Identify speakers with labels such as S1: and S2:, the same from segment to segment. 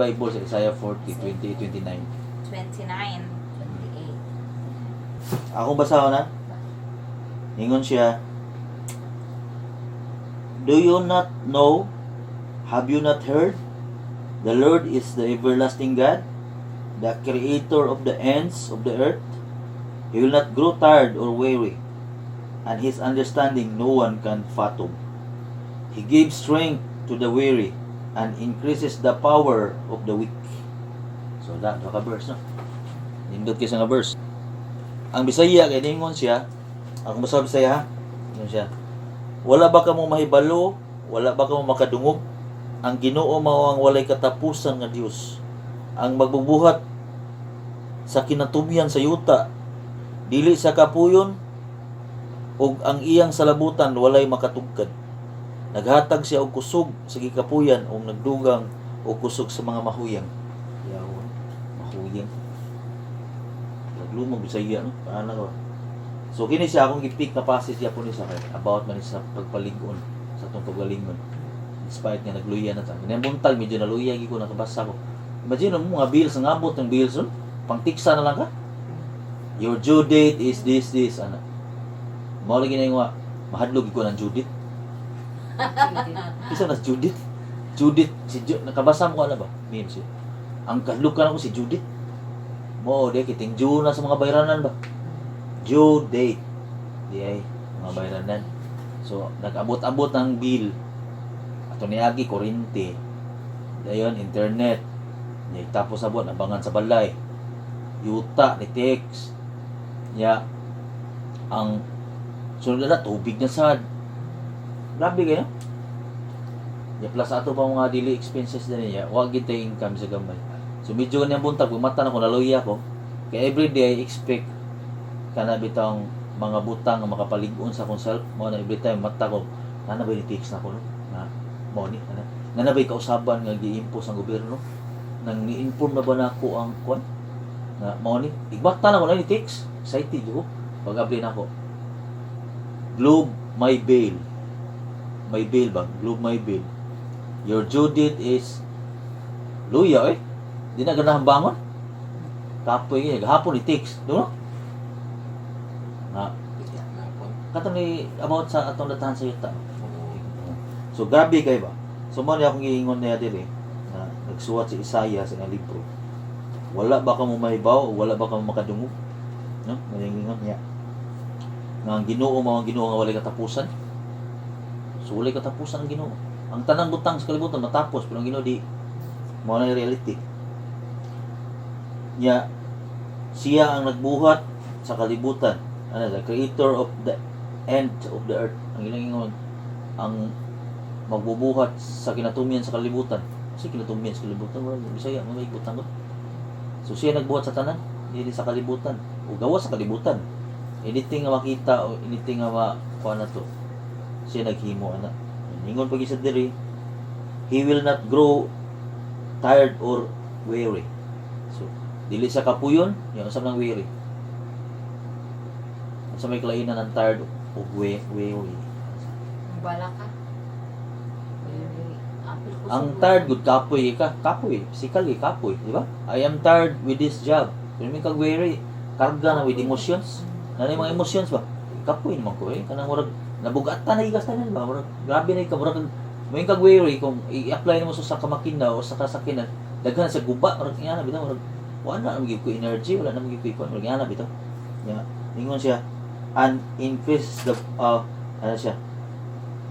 S1: Bible sa Isaiah 40, 28, 29.
S2: 29.
S3: 28.
S1: Akong basahon na. Ingon siya, "Do you not know? Have you not heard? The Lord is the everlasting God, the creator of the ends of the earth. He will not grow tired or weary, and his understanding no one can fathom. He gives strength to the weary and increases the power of the weak." So, that, ka verse, no? Nindot kay nga verse. Ang Bisaya, kay ningon siya, ako basa Bisaya ha. Ingon siya, "Wala ba kamo mahibalo? Wala ba kamo makadungog? Ang Ginoo mao ang walay katapusan nga Dios. Ang magbubuhat sa kinatumyan sa yuta. Dili sa kapuyon ug ang iyang salabutan walay makatugkad. Naghatag siya og kusog sa gikapuyan ug nagdugang og kusog sa mga mahuyang." Yawa, mahuyang. Naglumog Bisaya, no? Paano ko? So kini siya akong gi-pick na passage po ni sa kay about man ni sa pagpalig-on sa atong pagalingon. Despite nga nagluya na ta. Kani buntag medyo naluya gyud ko nakabasa ko. Imagine mo mga bills, ang abot ng bills nun. Pangtiksa na lang ka. "Your due date is this, this," ana. Mao lagi na yung mahadlok ko ng Judith. Isa na si Judith. Judith, si nakabasa mo ko ano ba? Meme siya. Ang kahadlukan ako si Judith. Mo, di kiting due na sa mga bayranan ba? Due date. Di ay, mga bayranan. So, nag-abot-abot ang bill. Ato niagi, kuryente. Dayon, internet. Nya, tapos abot, abangan sa balay. Yuta, ni text. Nya, ang sunod na tubig na sad. Grabe kayo. Ya, plus ato pa mga daily expenses na niya, wa gid tay income sa gamay. So medyo ganyan buntag, mata na ko, naluya ko. Kaya everyday I expect kana bitang mga butang nga makapalig-on sa akong self. Mao na every time mata ko, na ba ni text na ko, no? Na mao ni ana. Na ba'y kausaban nga gi-impose ang gobyerno? Nang ni-inform na ba nako ang kwan? Na mao ni igmata na ko na ni text. Excited ko. Pag-abli nako. Globe my bill. My bill ba? Globe my bill. "Your due date is," luya eh. Di na ganahan bangon. Kapoy kay gahapon ni text, do no? Na
S4: Hapon.
S1: Kato ni about sa atong datahan sa yuta. So grabe kay ba? So mo ni akong giingon niya diri na nagsuwat si Isaiah sa iyang libro. "Wala ba kamo mahibaw? Wala ba kamo makadungog?" No? May ingon niya. Nga ang Ginoo mao ang Ginoo nga walay katapusan. So walay katapusan ang Ginoo. Ang tanang butang sa kalibutan matapos, pero ang Ginoo di. Mao na yung reality. Nya siya ang nagbuhat sa kalibutan. Ano, the creator of the end of the earth. Ang ilang ingon, ang magbubuhat sa kinatumyan sa kalibutan. Kasi kinatumyan sa kalibutan, wala Bisaya, mga butang ko. So siya nagbuhat sa tanan, dili sa kalibutan. O gawa sa kalibutan. Anything nga makita o anything nga makuha na to, siya naghimo ana. Ingon pag isa diri, he will not grow tired or weary. So, dili sa kapuyon, yung usap ng weary. Sa may kalainan ng tired o weary.
S3: Bala ka. Very, apil ko
S1: Ang tired good kapoy ka, kapoy, physically kapoy, di ba? I am tired with this job. Pero may kag weary, karga na with emotions. Naa mga emotions ba? Kapoy naman ko eh. Kanang murag nabugatan na igas tanan ba? Murag grabe na ka, murag may kag weary kung i-apply nimo sa kamakina o sa kasakinan, daghan sa guba, murag ingana bitaw, murag wala na gyud ko energy, wala na gyud ko ikuan, murag ingana bitaw. Ya, ingon siya and increase the ano siya?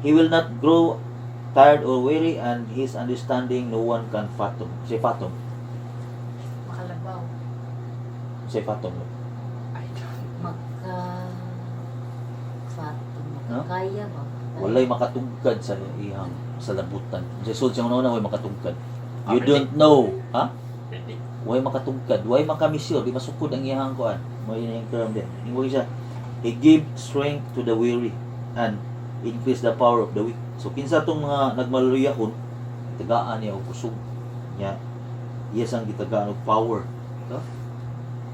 S1: He will not grow tired or weary, and his understanding no one can fathom. Say fathom.
S3: Makalabaw.
S1: Say fathom. No?
S4: I don't
S3: Magka fathom.
S1: No?
S3: Kaya ba?
S1: Walay makatugkad sa iyang salabutan. Sa sulod siyang una, walay makatugkad. You don't know, ha?
S4: Predict.
S1: Walay makatugkad, walay makamisyon, di masukod ang iyang kuan. Mo yun yung term din. Ingon siya, he give strength to the weary and increase the power of the weak. So kinsa tong mga nagmaluyahon, tagaan niya og kusog niya. Iya sang gitagaan og power. No?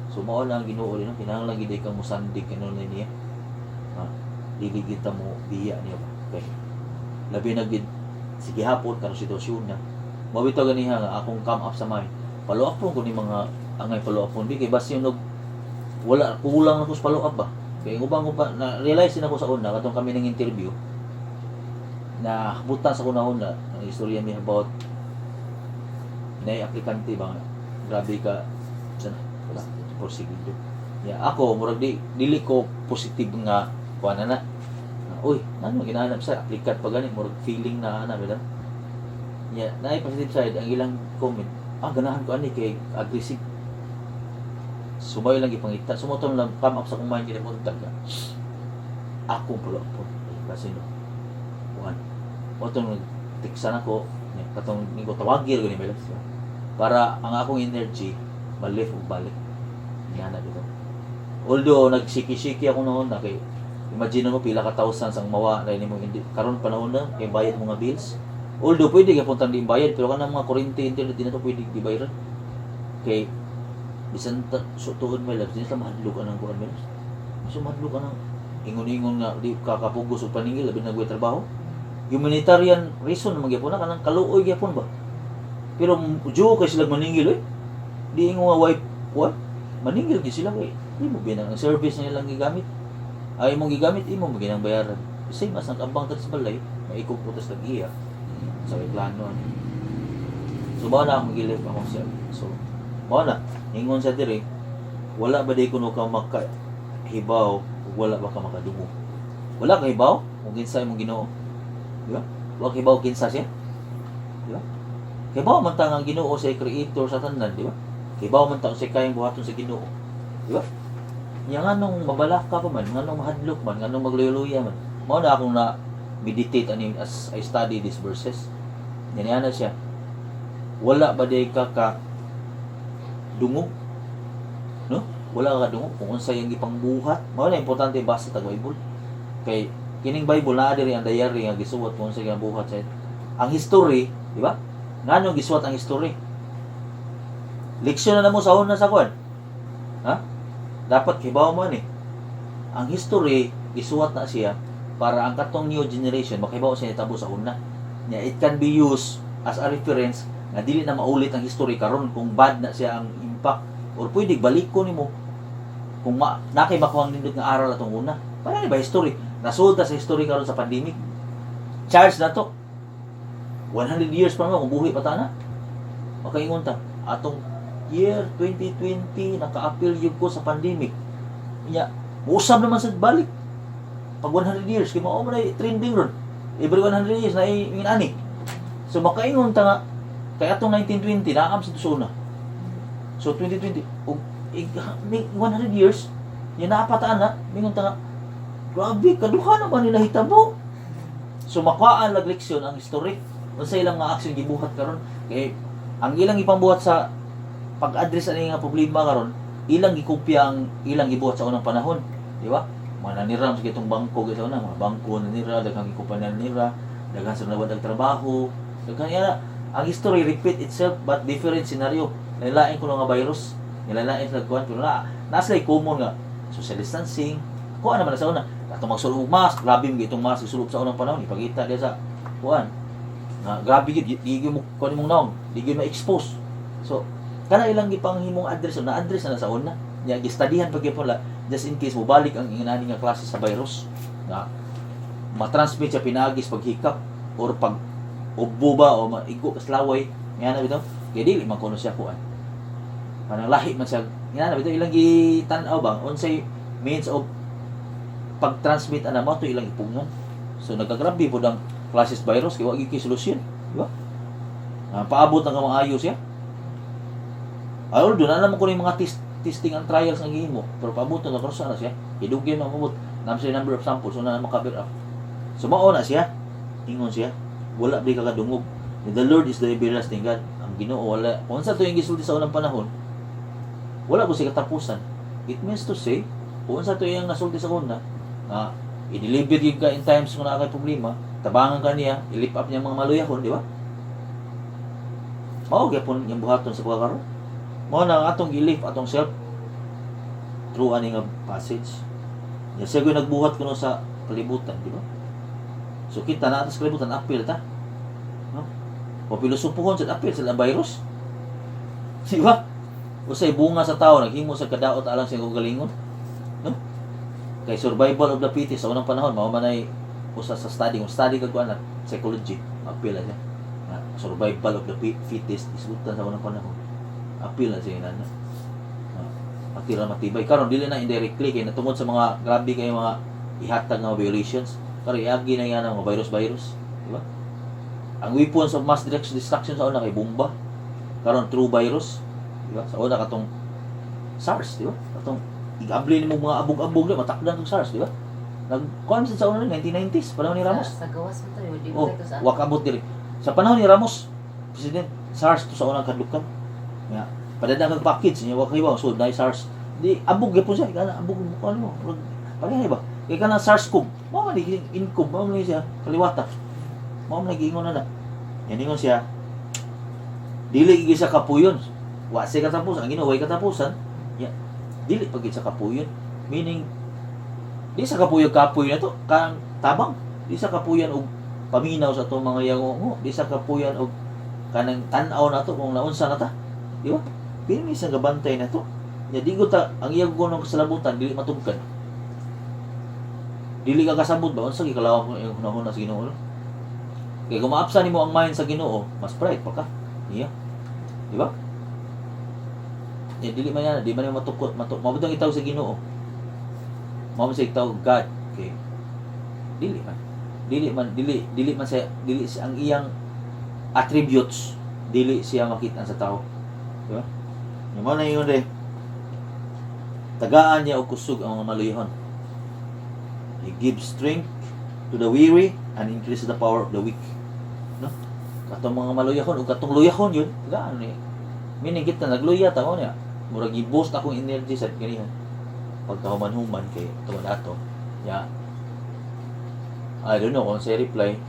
S1: So mao lang ang Ginoo din, no? Kinahanglan gid kang musandig kanu niya. Ha? Dili kita mo biya niya ba. Okay. Labi na gid sige hapon karon sitwasyon na. Mao bitaw ganiha nga akong come up sa mind. Follow up ko ni mga angay follow up di kay basin og wala, kulang ako sa follow up ba. Kay ang uban ko pa na realize din ako sa una katong kami ng interview na butan sa una ang istorya mi about na aplikante ba nga grabe ka sa wala porsigido. Ya ako murag di dili ko positive nga kuan na na. Uy, ano ginahanap sa applicant pa gani, murag feeling na ana bitaw. Ya, naay positive side ang ilang comment. Ah, ganahan ko ani kay aggressive. Sumayo lang ipangita. Sumutong lang come up sa akong mind kini buntag ka. Akong follow up kasi no. Kuan. Otong nagtiksan ako nya, katong ni ko tawagir ko ni Mel. Para ang akong energy ma-lift ug balik. Ingana bitaw. Although nagsiki-siki ako noon na kay imagine mo pila ka thousands ang mawa na nimo hindi karon panahon na kay bayad mga bills. Although pwede ka puntang di bayad, pero kanang mga kuryente, internet, di na to pwede di bayaran. Kay bisan ta, so, tuod may labs, di na sila mahadlok anang kuan may labs. So mahadlok anang ingon-ingon nga di ka kapugos og paningil labi na trabaho. Humanitarian reason naman gyapon na kanang kaluoy gyapon ba. Pero juo kay sila maningil eh. Di ingon nga way kuan, maningil gyud sila kay di mo binang ang service na ilang gigamit. Ay imong gigamit, imo mo ginang bayaran. Same as ang kabang sa balay, maikog po tas tag-iya sa may plano ani. So mao na akong gilip akong self. So mao na ingon sa diri, wala ba di kuno ka makahibaw ug wala ba ka makadungog? Wala ka hibaw kung kinsa imong Ginoo. Di ba? Wala ka hibaw kinsa siya. Di ba? Hibaw man ta nga ang Ginoo sa creator sa tanan, di ba? Hibaw man ta sa kayang buhaton sa Ginoo. Di ba? Nya nganong mabalaka pa man, nganong mahadlok man, nganong magluyuluya man. Mao na akong na meditate ani as I study these verses. Yan na siya. Wala ba day ka ka dungog? No? Wala ka dungog kung unsay ang gipangbuhat. Mao na importante basa tag Bible. Kay kining Bible naa diri ang diary nga gisuwat kung unsay ginabuhat sa ang history, di ba? Nganong gisuwat ang history? Leksyon na namo sa una sa kuan. Ha? Dapat kibaw mo ani. Ang history gisuwat na siya para ang katong new generation makahibaw siya nitabo sa una. Nya it can be used as a reference nga dili na maulit ang history karon kung bad na siya ang impact or pwede balikon nimo kung na kay makuhang nindot nga aral atong una. Para ni ba history? Nasud ta sa history karon sa pandemic. Charge na to. 100 years pa mo kung buhi pa ta na. Makaingon ta atong year 2020 naka-appeal yun ko sa pandemic. Nya, muusab naman sa balik. Pag 100 years kay mao man ay trending ron. Every 100 years na ingin ani. So makaingon ta nga kay atong 1920 naam sa una. So 2020 ug 100 years nya naapataan na mingon ta nga grabe kaduha naman ni nahitabo. So makuhaan lag leksyon ang history. Unsa ilang mga aksyon gibuhat karon kay ang ilang ipambuhat sa pag-address ani nga problema karon, ilang gikopya ang ilang gibuhat sa unang panahon, di ba? Mga naniram sa kitong bangko sa una, mga bangko nanira, daghang gikupan nanira, daghan sa nawad ang trabaho, daghan yan. Ang history repeat itself but different scenario. Nilalain ko nga virus, nilalain sa kuan, pero na nasa common nga social distancing. Kuan naman na sa una. Atong magsulob og mask, grabe mo itong mask isulob sa unang panahon, ipakita diya sa kuan. Nga grabe gyud, di gyud mo kuan imong naong, di gyud ma-expose. So kana ilang gipanghimong address na address na sa una. Nya gistudyhan pa gyud la just in case mobalik ang ingani nga klase sa virus nga ma-transmit siya pinaagis paghikap or pag ubo ba o maigo kas laway nga na bitaw kay dili man kuno siya kuan kanang lahi man siya nga na bitaw ilang gitan-aw ba unsay means of pag-transmit ana mo to ilang ipungan. So nagkagrabe pud ang classes virus kay wa gyud kay solusyon, di ba? Ah, paabot ang maayo siya. Ay, although na naman ko yung mga testing ang trials ang gihimo, pero paabot na karon na siya. Hidugyan na mamot. Nam siya number of samples, so na makaber up. So mao na siya. Ingon siya. Wala di ka kadungog. The Lord is the everlasting God. Ang Ginoo wala. Kung sa to yung gisulti sa unang panahon, wala ko siya katapusan. It means to say, kung sa to yung nasulti sa una, na i-deliver gyud ka in times kung naa kay problema, tabangan ka niya, i-lift up niya ang mga maluyahon, di ba? Mao gyapon yung buhaton sa pagkakaroon. Mao na ang atong i-lift atong self through ani nga passage. Ya siya gyud nagbuhat kuno sa kalibutan, di ba? So kita na ato sa kalibutan, apil ta. No? O pilosopohon sa apil sa virus. Di ba? Usay bunga sa tao naghimo sa kadaot alang sa iyang kaugalingon. No? Kay survival of the fittest sa unang panahon mao man ay usa sa study, kung study kag kuan psychology, apil na siya. Nga, survival of the fittest isgutan sa unang panahon. Apil na siya inana. Nga, matira matibay karon dili na indirectly kay natungod sa mga grabe kay mga ihatag nga mga violations karon iagi na yan ang mga virus virus, di ba? Ang weapons of mass destruction sa una kay bomba, karon true virus, di ba? Sa una katong SARS, di ba? Katong igabli nimo mga abog-abog na matakdan kag SARS, di ba? Nag kuan sa una 1990s, panahon ni Ramos.
S3: Sa gawas mo tayo, di
S1: Oh,
S3: ba ito sa
S1: wa kaabot diri. Sa panahon ni Ramos, President, SARS to sa unang kadlukan. Nga, padada kag package niya wa kay so na SARS. Di abog gyapon siya, kana abog mo kuan mo. Pareha ba? Kay kana SARS-CoV, mao man ni incov, mao man ni siya kaliwata. Mao man giingon na na. Yan ingon siya, dili gid siya kapuyon. Wa siya katapusan, ang Ginoo way katapusan. Ya, dili pag gid siya kapuyon. Meaning di sa kapuyon kapuy na to, kang tabang. Di sa kapuyan og paminaw sa atong mga yango, di sa kapuyan og kanang tan-aw na to kung naunsa na ta. Di ba? Pirmi sa gabantay na to. Nya di ko ta ang iyang gunong kasalabutan dili matugkad. Dili ka kasabot ba unsa gikalawang ko iyang hunahuna sa Ginoo, no? Kay kung maapsa nimo ang mind sa Ginoo, mas bright pa ka. Niya. Di ba? Nya dili man yan, di man nimo matukot, matuk. Mao ang itawag sa Ginoo. Mao man siya itawag God. Kay dili man. Dili man dili dili man siya dili siya ang iyang attributes dili siya makita sa tao. Di ba? Nya mao na ingon re. Tagaan niya og kusog ang mga maluyahon. He gives strength to the weary and increases the power of the weak. No? Katong mga maluyahon ug katong luyahon yun, tagaan ni. Meaning kita nagluya ta mo niya. Murag i-boost akong energy sa ganihan. Pagkahuman-human kay tuwan ato. Ya. I don't know kung sa reply.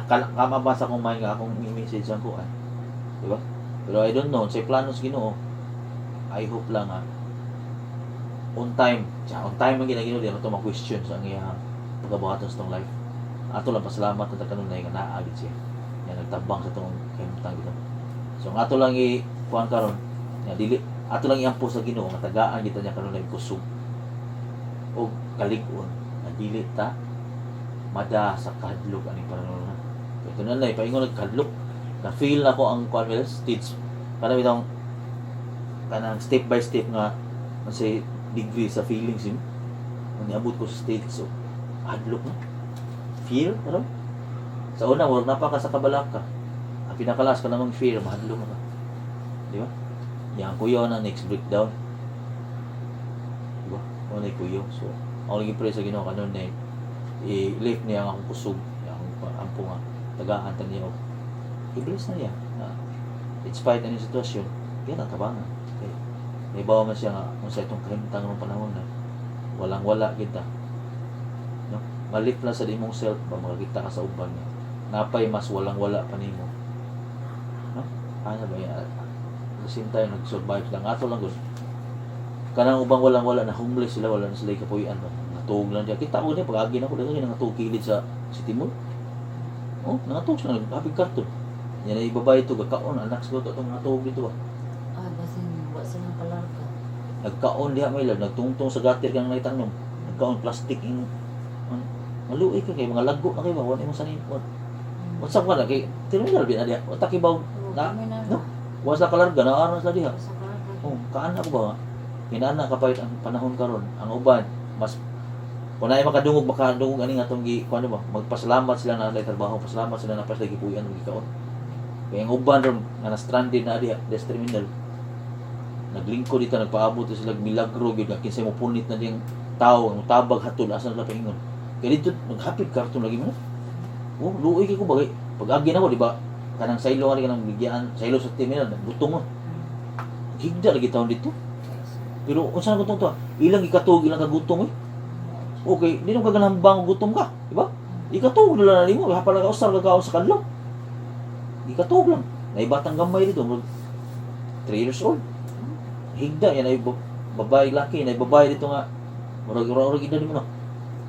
S1: Kama ba sa akong mind nga akong i-message ang kuan. Di ba? Pero I don't know sa plano sa Ginoo. I hope lang nga on time. Siya, on time ang ginagino di naman ito ma-question sa ang iyang pagkabuhaton sa tong life. Ato lang pasalamat na kanunay nga naa gid siya. Nga nagtabang sa tong kahimtang gito. So ang ato lang i kuan karon nga dili ato lang iampo sa Ginoo nga tagaan kita niya kanunay kusog og kalig-on nga dili ta mada sa kahadlok ani panahon na. Kay tunay paingon og kahadlok, na feel nako ang kuan well stage kana bitong kanang step by step nga say degree sa feelings yun. Kung niabot ko sa stage so hadlok na fear karon. Sa una murag napaka sa kabalaka, ang pinakalas ka namang fear, mahadlok na ka, di ba? Yang kuyaw na next breakdown, di ba? Mo na kuyaw. So ako lagi pray sa Ginoo kanon na i-lift niya ang akong kusog, ang akong ampo nga tagaan ta niya og i-bless na niya nga in spite ani sitwasyon kaya natabangan kay naibaw man siya nga kung sa itong kahimtang ng panahon na walang wala kita, no? Malip lang sa imong self ba, makakita ka sa uban nga napay mas walang wala pa nimo, no? Ano ba yan? At the same time nag-survive lang ato lang gud kanang ubang walang wala na, homeless sila, wala na sila kapuy-an ba, natug lang diya. Kita ko niya pag agi na ko daghan nangatug kilid sa City Mall. Oh, nangatug sila, nagapig karton yan ay babae ito gakaon anak siguro itong nangatug dito ba.
S3: Ah, basin wa sila palarga.
S1: Nagkaon diha may love, nagtungtong sa gutter kang naitanom, nagkaon plastic ing maluoy ka kay mga lago na kay ba, wala imong sanin unsa ka na kay terminal bin diha wa ta kibaw
S3: Oh,
S1: na
S3: kami na.
S1: No, wa sa kalarga na aron sa diha.
S3: Sa kalarga.
S1: Oh, kaan ako ba kinana kapait ang panahon karon. Ang uban mas kung naay makadungog makadungog ani nga atong gi kuan ba, magpasalamat sila na naay trabaho, pasalamat sila na pas gipuy-an og gikaon. Kay ang uban ron nga na stranded na diha des terminal, naglingkod dito, nagpaabot sila og milagro gyud nga kinsay mo punit na diyang tao ang tabag hatol asa na paingon kay dito naghapid karton lagi mo. Oh, luoy kay ko bagay pag agi na ko, di ba, kanang saylo nga kanang bigyaan saylo sa terminal butong mo higda lagi taon dito. Pero unsa na gutong to, ilang ikatuog ilang kagutong eh. Okay, di naman kaganambang gutom ka, di ba? Ikatuog na lang na nimo, hapal ka usar ka kaon sa kadlaw. Ikatuog lang. Naibatang gamay dito, 3 years old. Higda yan ay babae laki, nay babae dito nga murag ura-ura gid mo na.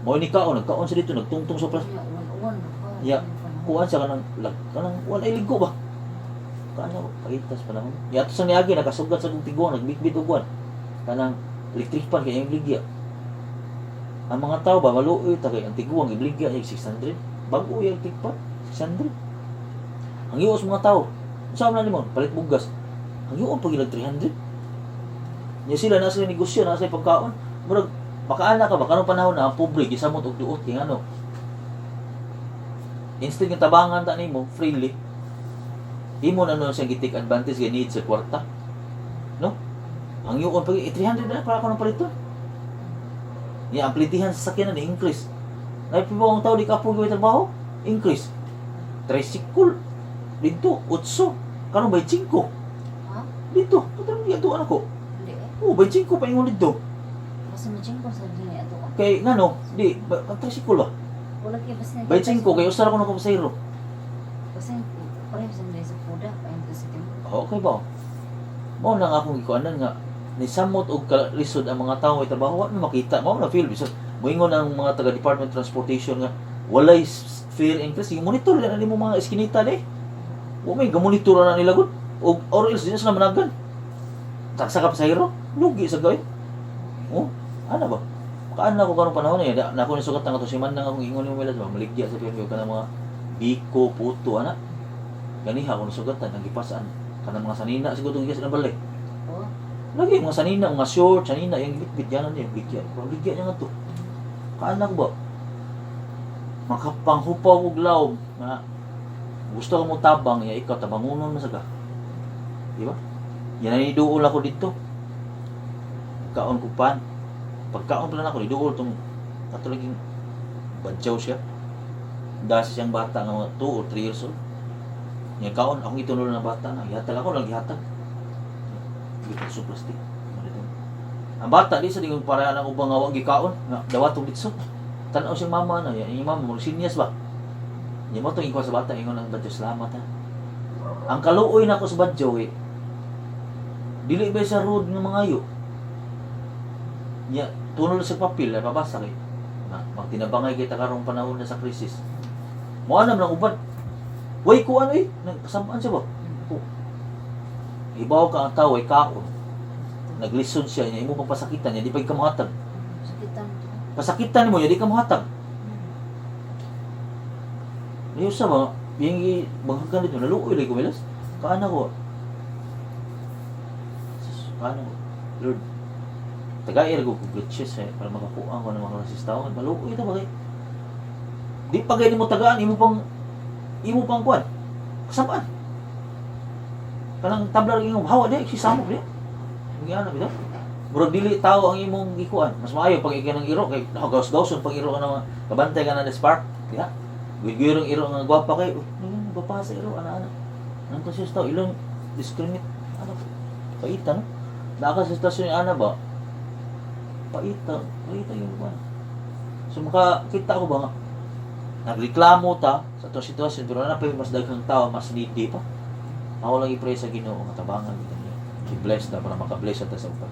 S1: Mao ni kaon, nagkaon sa dito, nagtungtong sa plastic.
S3: Yeah, uwan-uwan.
S1: Yeah. Kuan siya kanang lag kanang wala ligo ba. Kana paitas pa naman. Yato sa niagi nakasugat sa kong tiguang nagbitbit og kuan. Kanang electric pan kay iyang bligya. Ang mga tao ba maluoy ta kay ang tiguang ibligya niya 600. Bag-o yung electric pan 600. Ang ios mga tao. Unsa man nimo palit bugas. Ang iyon pag ilag 300. Nya sila na sila negosyo na sila pagkaon. Murag makaana ka ba karong panahon na ang pobre gisamot og duot kay ngano. Instead nga tabangan ta nimo freely, imo na nun siyang gi-take advantage kay need sa kwarta. No? Ang yun pag 300 na para ako ng palito. Niya ang plitihan sa sakyanan ni increase. Naipibaw ang tao di ka approve trabaho, increase. Tricycle dito 8 karon by 5.
S3: Ha?
S1: Dito, katong giatuan ako.
S3: Hindi eh.
S1: Oh, by 5 pa ingon dito.
S3: Basta majing ko sa dini ato ka.
S1: Kay ngano, di ba, ang tricycle ba?
S3: Wala kay basta
S1: By 5 kay usara ko ng pasahero.
S3: Basta pareho sa dini sa puda pa sa timur.
S1: Okay ba? Mao na nga akong gikuanan nga nisamot og kalisod ang mga tao may trabaho, wa na makita, mao na feel bisag moingon ang mga taga Department of Transportation nga walay fair increase, yung monitor na nimo mga eskinita de. Wa may gamonitor na nila gud og or else di na sila managan. Taksa ka pasahero, lugi sa gawin. Oh, ana ba? Kaan na ako karong panahon eh, na ako nisugat ang ato si man akong ingon nimo ba maligya sa pirmi kanang mga biko, puto ana. Ganiha ako nisugatan ang gipasaan kanang mga sanina siguro tong gikas na balay.
S3: Oh.
S1: Lagi mga sanina, mga short, sanina, yung bitbit yan ano yung bigya. Pero bigya niya nga to. Kaan ako ba? Makapanghupaw og lawom nga gusto ka mo tabang, ya ikaw tabangunon man sa ka. Di ba? Yan ay duol ako dito. Kaon ko pan. Pagkaon pala nako, duol tong ato laging badyaw siya. Dasi siyang bata nga mga 2 or 3 years old. Nya kaon akong itunol na bata na gihatag ako lang gihatag. Gihatag sa plastic. Ano ito? Ang bata di sa dingon para ang ubang nga wa gikaon nga dawatong ditso. Tan-aw siyang mama na, ya iyang mama mo sinyas ba. Nya mo tong ingkon sa bata ingon ang badyo, "Salamat ha." Ang kaluoy nako sa badyo eh. Dili ba sa road nga mangayo? Nya tunol sa papel ay pabasa kay. Na, magtinabangay kita karong panahon na sa krisis. Mo anam lang uban. Way kuan eh, nagkasamaan siya ba? Ko. Ibaw ka ang tao ay kaon. Naglisod siya niya, imo pang pasakitan niya, di pa ka mohatag.
S3: Sakitan to.
S1: Pasakitan nimo niya, di ka mohatag. Niyo sa ba, yung banghagan dito, naluoy lagi kumilas. Kaana ko. Sus, kaana ko. Lord, tagair ko kung glitches eh, para makakuha ko ng mga klasis tao. Maluoy ito ba kay? Di pa kayo mo tagaan, imo pang kuan. Kasabaan. Kanang tabla rin imong hawa di, si samok di. Ang ana bitaw. Murag dili tao ang imong gikuan. Mas maayo pag ikaw ng iro kay gaws-gawson pag iro ka na kabantay ka na sa spark, di ba? Guyong iro nga gwapa kay, uy, gwapa sa iro ana ana. Anong kasi tao ilang discriminate ano paita no? Naka sa stasyon ni ana ba? Paita, paita yung kuan. So makakita ko ba nga nagreklamo ta sa itong sitwasyon pero na pa yung mas daghang tao mas needy pa. Ako lang i-pray sa Ginoo nga tabangan kita niya. I-bless na para maka-bless ta sa uban.